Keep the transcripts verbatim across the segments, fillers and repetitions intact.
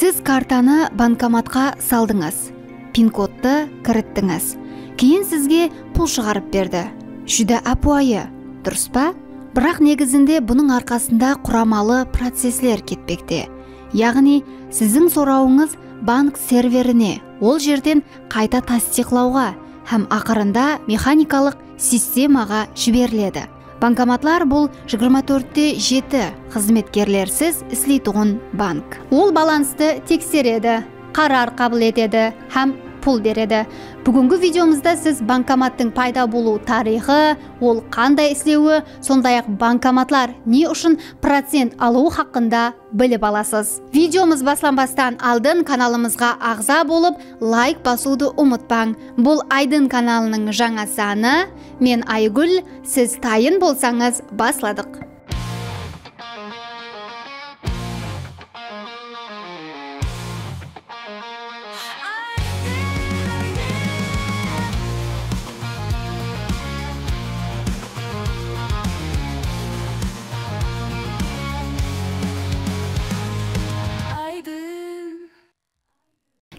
Siz kartanı bankomatqa saldıńız, pin-kodtı kirittińiz. Keyin sizge pul shıǵarıp berdi. Júdá ápiwayı, durıs pa? Biraq negizinde bunıń arqasında quramalı processler ketpekte. Yaǵnıy, siziń sorawıńız bank serverine, ol jerden qayta tastıyıqlawǵa hám aqırında mexanikalıq sistemaǵa jiberiledi. Bankomatlar bul jigirma tórtte jeti xızmetkerlersiz isleytuǵın bank. Ol balanstı tekseredi, qarar qabıl etedi hám pul beredi. Búgingi videomızda siz bankomattıń payda bolıw tariyxı, ol qanday islewi, sonday-aq, bankomatlar ne ushın procent alıwı haqqında bilip alasız. Videomız baslanbastan aldın kanalımızǵa aǵza bolıp, layk basıwdı umıtpań. Bul Aydın kanalınıń jańa sanı. Men Aygúl, siz tayın bolsańız, basladıq.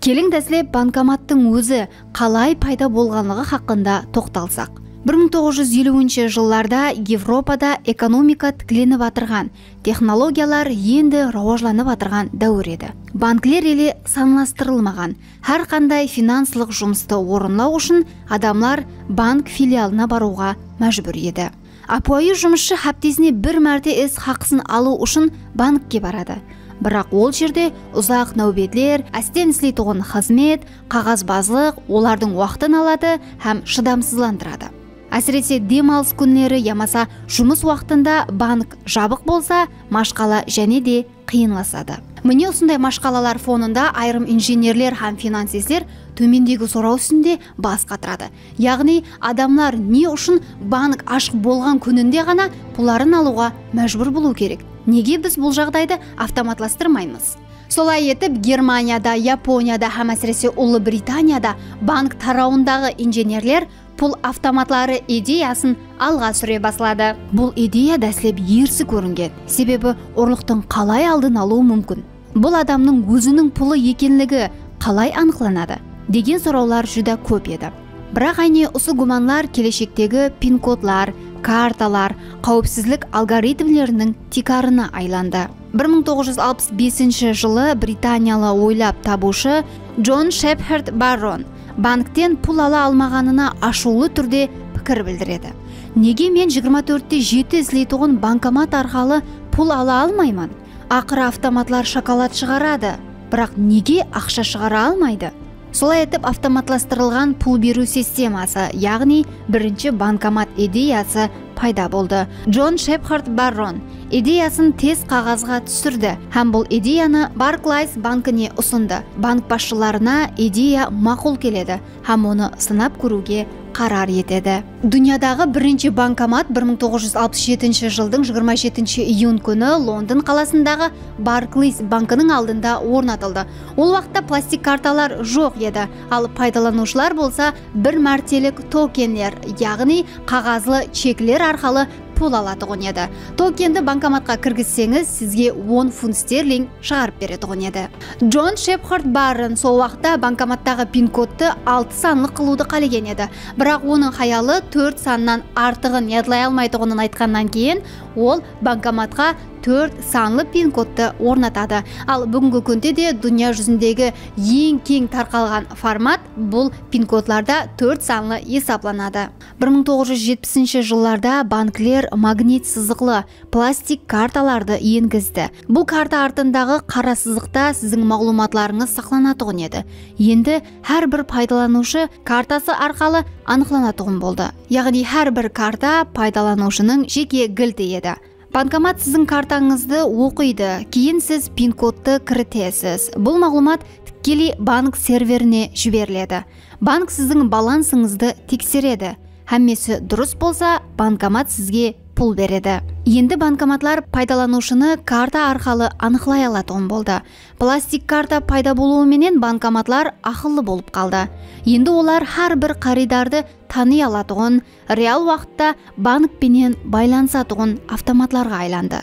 Keliń, dáslep bankomattıń ózi qalay payda bolǵanlıǵı haqqında toqtalsaq. Bir mıń toǵız júz eliwinshi jıllarda Evropada ekonomika tiklenip atırǵan, texnologiyalar endi rawajlanıp atırǵan dáwir edi. Bankler ele sanlastırılmaǵan, hár qanday finanslıq jumıstı orınlaw ushın adamlar bank filialına barıwǵa májbúr edi. Ápiwayı jumısshı háptesine bir márte is haqısın alıw ushın bankke baradı. Biraq ol jerde uzaq náwbetler, ásten isleytuǵın xızmet, qaǵazbazlıq olardıń waqtın aladı hám shıdamsızlandıradı. Ásirese, dem alıs kúnleri yamasa jumıs waqtında bank jabıq bolsa, mashqala jáne de qıyınlasadı. Mine, usınday mashqalalar fonında ayırım injenerler hám finansistler tómendegi soraw ústinde bas qatıradı. Yaǵnıy, adamlar ne ushın bank ashıq bolǵan kúninde ǵana pulların alıwǵa májbúr bolıw kerek? Nege biz bul jaǵdaydı avtomatlastırmaymız? Solay etip, Germaniyada, Yaponiyada hám, ásirese, Ullı Britaniyada bank tarawındaǵı injenerler pul avtomatları ideyasın alǵa súre basladı. Bul ideya dáslep ersi kóringen, sebebi urlıqtıń qalay aldın alıwı múmkin? Bul adamnıń óziniń pulı ekenligi qalay anıqlanadı? Degen sorawlar júdá kóp edi. Biraq áyne usı gúmanlar keleshektegi pin-kodlar, kartalar, qáwipsizlik algoritmleriniń tiykarına aylandı. Bir mıń toǵız júz alpıs besinshi jılı britaniyalı oylap tabıwshı Jon Shepxard Barron bankten pul ala almaǵanına ashıwlı túrde pikir bildiredi. Nege men jigirma tórtte jeti isleytuǵın bankomat arqalı pul ala almayman? Aqırı avtomatlar shokolad shıǵaradı, biraq nege aqsha shıǵara almaydı? Solay etip, avtomatlastırılǵan pul beriw sisteması, yaǵnıy birinshi bankomat ideyası payda boldı. Jon Shepxard Barron ideyasın tez qaǵazǵa túsirdi hám bul ideyanı Barclays bankine usındı. Bank basshılarına ideya maqul keledi hám onı sınap kóriwge qarar etedi. Dúnyadaǵı birinshi bankomat bir mıń toǵız júz alpıs jetinshi jıldıń jigirma jetinshi iyun kúni London qalasındaǵı Barclays bankınıń aldında ornatıldı. Ol waqıtta plastik kartalar joq edi, al paydalanıwshılar bolsa bir mártelik tokenler, yaǵnıy qaǵazlı chekler arqalı pul alatuǵın edi. Tokendi bankomatqa kirgizseńiz, sizge on funt sterling shıǵarıp beretuǵın edi. Jon Shepxard Barron sol waqıtta bankomattaǵı pin-kodtı altı sanlı qılıwdı qálegen edi. Biraq onıń hayalı tórt sannan artıǵın yadlay almaytuǵının aytqannan keyin, ol bankomatqa tórt sanlı pin-kodtı ornatadı. Al búgingi kúnde de dúnya júzindegi eń keń tarqalǵan format bul pin-kodlarda tórt sanlı esaplanadı. Bir mıń toǵız júz jetpisinshi jıllarda bankler magnit sızıqlı plastik kartalardı engizdi. Bul karta artındaǵı qara sızıqta siziń maǵlıwmatlarıńız saqlanatuǵın edi. Endi hár bir paydalanıwshı kartası arqalı anıqlanatuǵın boldı. Yaǵnıy hár bir karta paydalanıwshınıń jeke gilti edi. Bankomat siziń kartańızdı oqıydı, keyin siz pin-kodtı kiritesiz. Bul maǵlıwmat tikkeley bank serverine jiberiledi. Bank siziń balansıńızdı tekseredi. Hámmesi durıs bolsa, bankomat sizge pul beredi. Endi bankomatlar paydalanıwshını karta arqalı anıqlay alatuǵın boldı. Plastik karta payda bolıwı menen bankomatlar aqıllı bolıp qaldı. Endi olar hár bir qarıydardı tanıy alatuǵın, real waqıtta bank penen baylanısatuǵın avtomatlarǵa aylandı.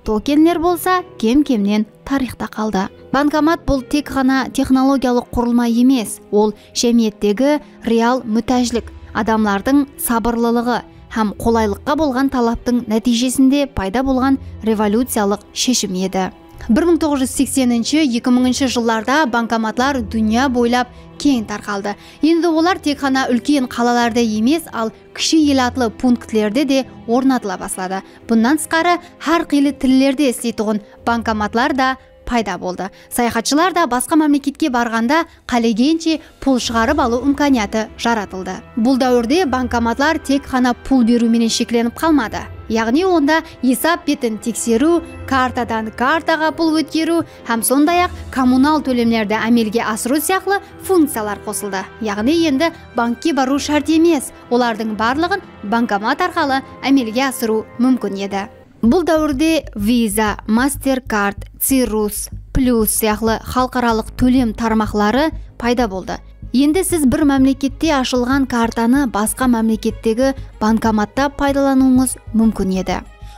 Tokenler bolsa kem-kemnen tariyxta qaldı. Bankomat bul tek ǵana texnologiyalıq qurılma emes, ol jámiyettegi real mútájlik, adamlardıń sabırlılıǵı hám qolaylıqqa bolǵan talaptıń nátiyjesinde payda bolǵan revolyuciyalıq sheshim edi. Bir mıń toǵız júz sekseninshi, eki mıńınshı jıllarda bankomatlar dúnya boylap keń tarqaldı. Endi olar tek ǵana úlken qalalarda emes, al kishi elatlı punktlerde de ornatıla basladı. Bunnan tısqarı, hár qıylı tillerde isleytuǵın bankomatlar da payda boldı. Sayaxatshılar da basqa mámleketke barǵanda qálegenshe pul shıǵarıp alıw imkaniyatı jaratıldı. Bul dáwirde bankomatlar tek ǵana pul beriw menen sheklenip qalmadı. Yaǵnıy onda esap betin tekseriw, kartadan kartaǵa pul ótkeriw hám sonday-aq kommunal tólemlerdi ámelge asırıw sıyaqlı funkciyalar qosıldı. Yaǵnıy endi bankke barıw shárt emes, olardıń barlıǵın bankomat arqalı ámelge asırıw múmkin edi. Bul dáwirde Visa, Mastercard, Cirrus, Plus sıyaqlı xalıqaralıq tólem tarmaqları payda boldı. Endi siz bir mámlekette ashılǵan kartanı basqa mámlekettegi bankomatta paydalanıwıńız múmkin edi.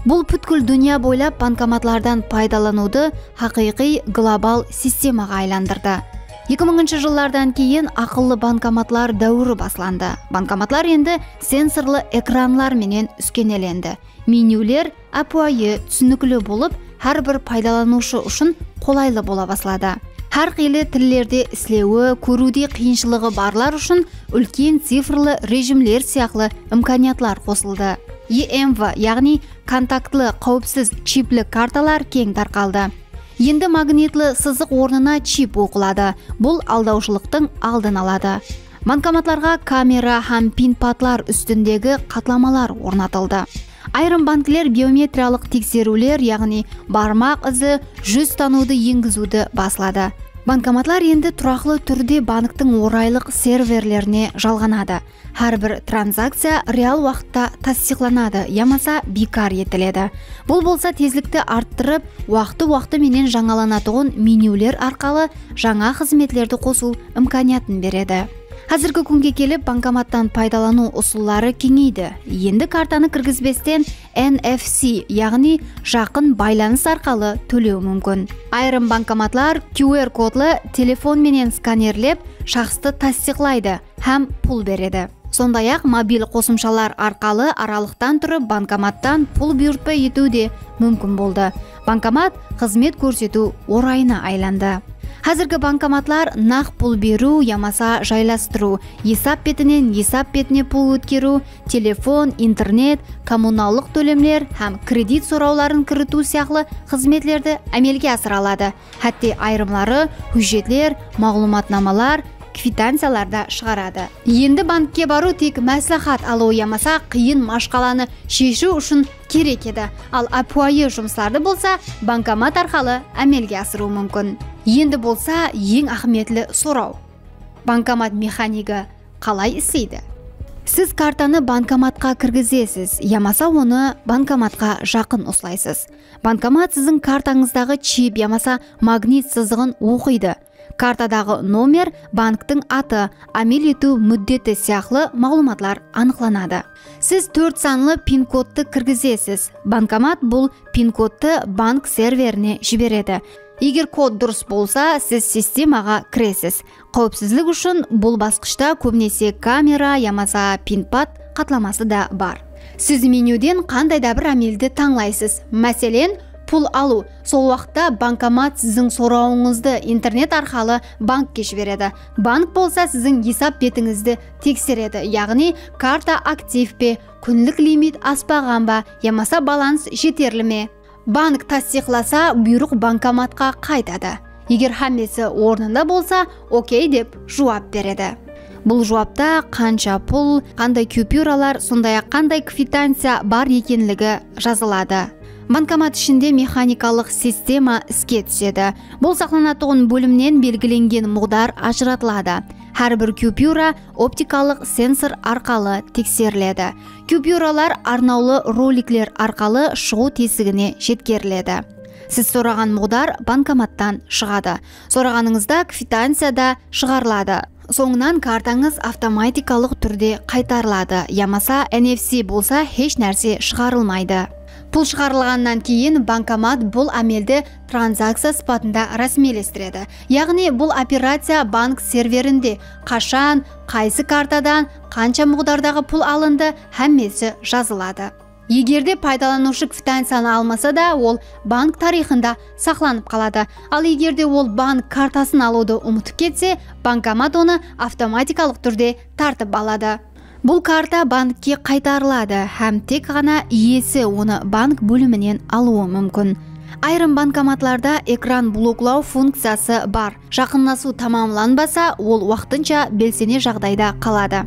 Bul pútkil dúnya boylap bankomatlardan paydalanıwdı haqıyqıy global sistemaǵa aylandırdı. Eki mıńınshı jıllardan keyin aqıllı bankomatlar dáwiri baslandı. Bankomatlar endi sensorlı ekranlar menen úskenelendi. Menyuler ápiwayı, túsinikli bolıp, hár bir paydalanıwshı ushın qolaylı bola basladı. Hár qıylı tillerde islewi, kóriwde qıyınshılıǵı barlar ushın úlken cifrlı rejimler sıyaqlı imkaniyatlar qosıldı. E M V, yaǵnıy kontaktlı, qáwipsiz chipli kartalar keń tarqaldı. Endi magnitli sızıq ornına chip oqıladı. Bul aldawshılıqtıń aldın aladı. Bankomatlarǵa kamera hám pinpadlar ústindegi qatlamalar ornatıldı. Ayırım bankler biometriyalıq tekseriwler, yaǵnıy barmaq izi, júz tanıwdı engiziwdi basladı. Bankomatlar endi turaqlı túrde banktiń oraylıq serverlerine jalǵanadı. Hár bir tranzakciya real waqıtta tastıyıqlanadı yamasa biykar etiledi. Bul bolsa tezlikti arttırıp, waqtı-waqtı menen jańalanatuǵın menyuler arqalı jańa xızmetlerdi qosıw imkaniyatın beredi. Házirgi kúnge kelip bankomattan paydalanıw usılları keńeydi. Endi kartanı kirgizbesten N F C, yaǵnıy jaqın baylanıs arqalı tólew múmkin. Ayırım bankomatlar Q R kodlı telefon menen skanerlep, shaxstı tastıyıqlaydı hám pul beredi. Sonday-aq, mobil qosımshalar arqalı aralıqtan turıp bankomattan pul buyırtpa etiw de múmkin boldı. Bankomat xızmet kórsetiw orayına aylandı. Házirgi bankomatlar naq pul beriw yamasa jaylastırıw, esap betinen esap betine pul ótkeriw, telefon, internet, kommunallıq tólemler hám kredit sorawların kiritiw sıyaqlı xızmetlerdi ámelge asıra aladı. Hátte ayırımları hújjetler, maǵlıwmatnamalar, kvitanciyalar da shıǵaradı. Endi bankke barıw tek másláhát alıw yamasa qıyın mashqalanı sheshiw ushın kerek edi. Al ápiwayı jumıslardı bolsa bankomat arqalı ámelge asırıw múmkin. Endi bolsa eń áhmiyetli soraw. Bankomat mexanigi qalay isleydi? Siz kartanı bankomatqa kirgizesiz yamasa onı bankomatqa jaqın uslaysız. Bankomat siziń kartańızdaǵı chip yamasa magnit sızıǵın oqıydı. Kartadaǵı nomer, banktiń atı, ámel etiw múddeti sıyaqlı maǵlıwmatlar anıqlanadı. Siz tórt sanlı pin-kodtı kirgizesiz. Bankomat bul pin-kodtı bank serverine jiberedi. Eger kod durıs bolsa, siz sistemaǵa kiresiz. Qáwipsizlik ushın bul basqıshta kóbinese kamera yamasa pinpad qatlaması da bar. Siz menyuden qanday da bir ámeldi tańlaysız. Máselen, pul alıw. Sol waqıtta bankomat siziń sorawıńızdı internet arqalı bankke jiberedi. Bank bolsa siziń esap betińizdi tekseredi, yaǵnıy karta aktiv pe, kúnlik limit aspaǵan ba, yamasa balans jeterli me? Bank tastıyıqlasa, buyrıq bankomatqa qaytadı. Eger hámmesi ornında bolsa, okey dep juwap beredi. Bul juwapta qansha pul, qanday kupyuralar, sonday-aq qanday kvitanciya bar ekenligi jazıladı. Bankomat ishinde mexanikalıq sistema iske túsedi. Bul saqlanatuǵın bólimnen belgilengen muǵdar ajıratıladı. Hár bir kupyura optikalıq sensor arqalı tekseriledi. Kupyuralar arnawlı rolikler arqalı shıǵıw tesigine jetkeriledi. Siz soraǵan muǵdar bankomattan shıǵadı. Soraǵanıńızda kvitanciya da shıǵarıladı. Sońınan kartańız avtomatikalıq túrde qaytarıladı, yamasa N F C bolsa hesh nárse shıǵarılmaydı. Pul shıǵarılǵannan keyin bankomat bul ámeldi tranzakciya sıpatında rásmiylestiredi. Yaǵnıy bul operaciya bank serverinde qashan, qaysı kartadan, qansha muǵdardaǵı pul alındı, hámmesi jazıladı. Egerde paydalanıwshı kvitansiyanı almasa da, ol bank tariyxında saqlanıp qaladı. Al egerde ol bank kartasın alıwdı umıtıp ketse, bankomat onı avtomatikalıq túrde tartıp aladı. Bul karta bankke qaytarıladı hám tek ǵana iyesi onı bank bóliminen alıwı múmkin. Ayırım bankomatlarda ekran bloklaw funkciyası bar. Jaqınlasıw tamamlanbasa, ol waqtınsha belsene jaǵdayda qaladı.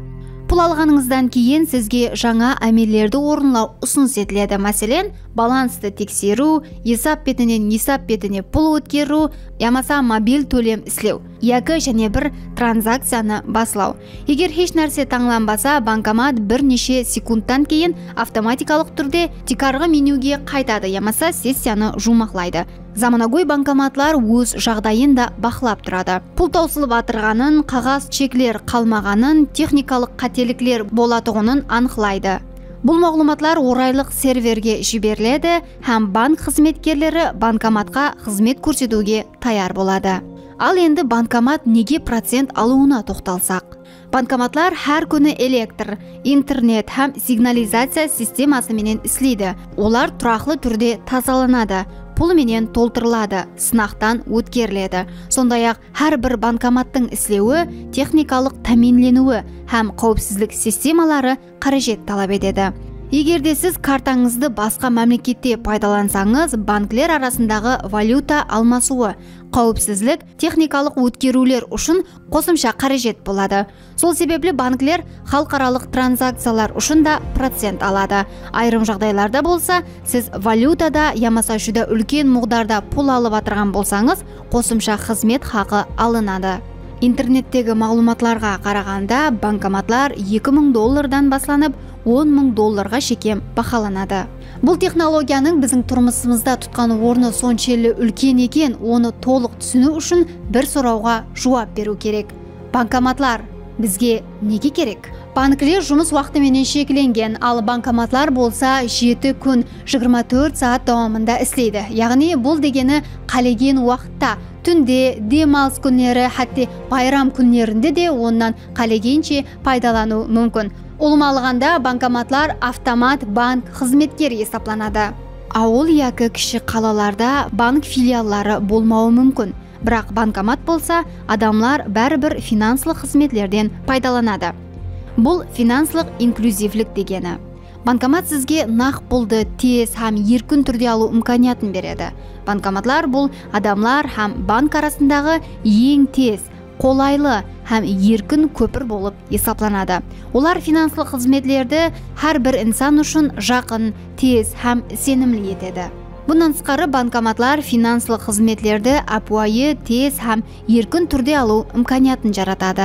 Pul alǵanıńızdan keyin sizge jańa ámellerdi orınlaw usınıs etiledi. Máselen, balanstı tekseriw, esap betinen esap betine pul ótkeriw yamasa mobil tólem islew, yaki jáne bir tranzakciyanı baslaw. Eger hesh nárse tańlanbasa, bankomat bir neshe sekundtan keyin avtomatikalıq túrde tiykarǵı menyuge qaytadı yamasa sessiyanı juwmaqlaydı. Zamanagóy bankomatlar óz jaǵdayın da baqlap turadı. Pul tawsılıp atırǵanın, qaǵaz chekler qalmaǵanın, texnikalıq qátelikler bolatuǵının anıqlaydı. Bul maǵlıwmatlar oraylıq serverge jiberiledi hám bank xızmetkerleri bankomatqa xızmet kórsetiwge tayar boladı. Al endi bankomat nege procent alıwına toqtalsaq. Bankomatlar hár kúni elektr, internet hám signalizaciya sisteması menen isleydi. Olar turaqlı túrde tazalanadı, pul menen toltırıladı, sınaqtan ótkeriledi. Sonday-aq, hár bir bankomattıń islewi, texnikalıq támiyinleniwi hám qáwipsizlik sistemaları qárejet talap etedi. Eger de siz kartańızdı basqa mámlekette paydalansańız, bankler arasındaǵı valyuta almasıwı, qáwipsizlik, texnikalıq ótkeriwler ushın qosımsha qárejet boladı. Sol sebepli bankler xalıqaralıq tranzakciyalar ushın da procent aladı. Ayırım jaǵdaylarda bolsa, siz valyutada yamasa júdá úlken muǵdarda pul alıp atırǵan bolsańız, qosımsha xızmet haqı alınadı. Internettegi maǵlıwmatlarǵa qaraǵanda, bankomatlar eki mıń dollardan baslanıp, on mıń dollarǵa shekem bahalanadı. Bul texnologiyanıń biziń turmısımızda tutqan ornı sonshelli úlken eken, onı tolıq túsiniw ushın bir sorawǵa juwap beriw kerek. Bankomatlar bizge nege kerek? Bankler jumıs waqtı menen sheklengen, al bankomatlar bolsa jeti kún, jigirma tórt saat dawamında isleydi. Yaǵnıy bul degeni qálegen waqıtta, túnde, dem alıs kúnleri, hátte bayram kúnlerinde de onnan qálegenshe paydalanıw múmkin. Ulıwma alǵanda, bankomatlar avtomat bank xızmetkeri esaplanadı. Awıl yaki kishi qalalarda bank filialları bolmawı múmkin. Biraq bankomat bolsa, adamlar báribir finanslıq xızmetlerden paydalanadı. Bul finanslıq inklizivlik degeni. Bankomat sizge naq puldı tez hám erkin túrde alıw imkaniyatın beredi. Bankomatlar bul adamlar hám bank arasındaǵı eń tez, qolaylı hám erkin kópir bolıp esaplanadı. Olar finanslıq xızmetlerdi hár bir insan ushın jaqın, tez hám isenimli etedi. Bunnan tısqarı, bankomatlar finanslıq xızmetlerdi ápiwayı, tez hám erkin túrde alıw imkaniyatın jaratadı.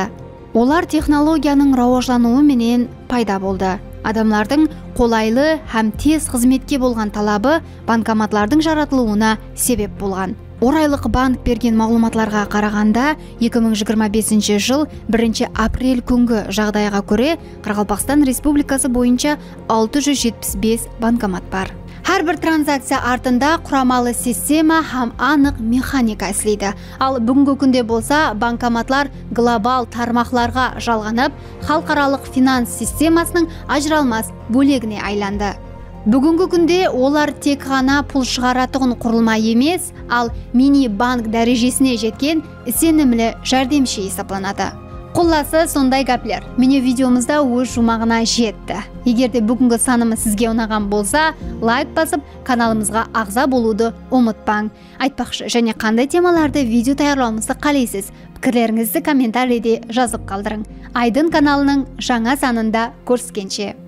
Olar texnologiyanıń rawajlanıwı menen payda boldı. Adamlardıń qolaylı hám tez xızmetke bolǵan talabı bankomatlardıń jaratılıwına sebep bolǵan. Oraylıq bank bergen maǵlıwmatlarǵa qaraǵanda, eki mıń jigirma besinshi jıl birinshi aprel kúngi jaǵdayǵa kóre, Qaraqalpaqstan Respublikası boyınsha altı júz jetpis bes bankomat bar. Hár bir tranzakciya artında quramalı sistema hám anıq mexanika isleydi. Al, búgingi kúnde bolsa bankomatlar global tarmaqlarǵa jalǵanıp, xalıqaralıq finans sistemasınıń ajıralmas bólegine aylandı. Búgingi kúnde olar tek ǵana pul shıǵaratuǵın qurılma emes, al mini bank dárejesine jetken isenimli járdemshi esaplanadı. Qullası, sonday gápler. Mine, videomız da óz juwmaǵına jetti. Eger de búgingi sanımız sizge unaǵan bolsa, layk basıp, kanalımızǵa aǵza bolıwdı umıtpań. Aytpaqshı, jáne qanday temalarda video tayarlawımızdı qáleysiz? Pikirlerińizdi kommentariyde jazıp qaldırıń. Aydın kanalınıń jańa sanında kóriskenshe!